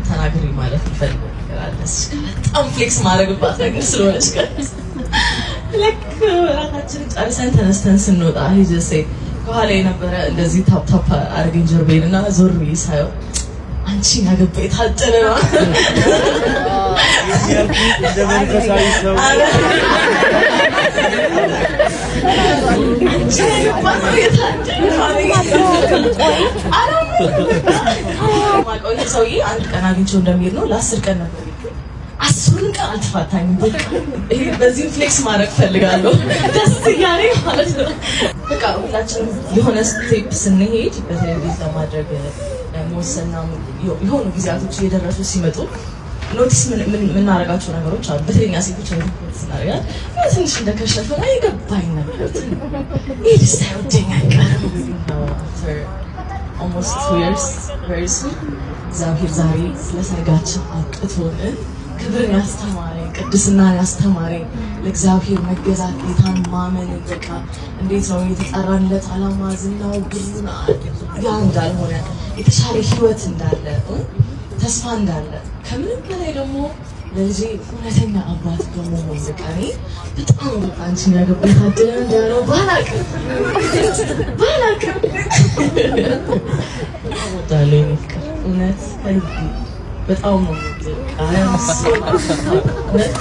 ተናግሬ ማለት የምፈልገው ነገር አለ። በጣም flex ማድረግባት ነገር ስለሆነች ልክ እራታችንን ጨርሰን ተነስተን ስንወጣ ሂጀሴ ከኋላ የነበረ እንደዚህ tap tap አድርገኝ ጀርባዬን እና ዞር ብዬ ሳየው አንቺን ያገባ የታደለ ነው። እንደ መንፈሳዊ ሰው አንቺን ያገባ ሰው የታደለ ነው አለኝ። አላምንም። ይሄ ሰውዬ አንድ ቀን አግኝቼው እንደሚሄድ ነው። ለ10 ቀን ነበር የሄድኩት። 10ሩን ቀን አልተፋታኝም። በቃ ይሄ በዚህም flex ማድረግ ፈልጋለሁ፣ ደስ እያለኝ ማለት ነው። በቃ ሁላችንም የሆነ step ስንሄድ፣ በተለይ date ለማድረግ መወሰንና የሆኑ ጊዜያቶች እየደረሱ ሲመጡ notice የምናደርጋቸው ነገሮች አሉ። በተለይ እኛ ሴቶች notice እናደርጋለን። ትንሽ እንደከሸፈ ነው የገባኝ ነበር። ይህ ልጅ ሳይወደኝ አይቀርም። Almost 2 years, very soon እግዚአብሔር ዛሬ ስለ ሰርጋችን አብቅቶን ክብርን ያስተማረኝ፣ ቅድስናን ያስተማረኝ፣ ለእግዚአብሔር መገዛት፣ ጌታን ማመንን፣ በቃ እንዴት ነው የተጠራንለት ዓላማ ዝናው ብሩን ያ እንዳልሆነ፣ የተሻለ ህይወት እንዳለ፣ ተስፋ እንዳለ፣ ከምንም በላይ ደግሞ ለልጄ እውነተኛ አባት በመሆን በቃ እኔ በጣም በቃ አንቺን ያገባ የታደለ እንዳለው ባላቅም ባላቅም በጣም እወዳለሁ የኔ ፍቅር፣ እውነት ከልቤ በጣም ነው የምወድህ። በቃ I am so እውነት።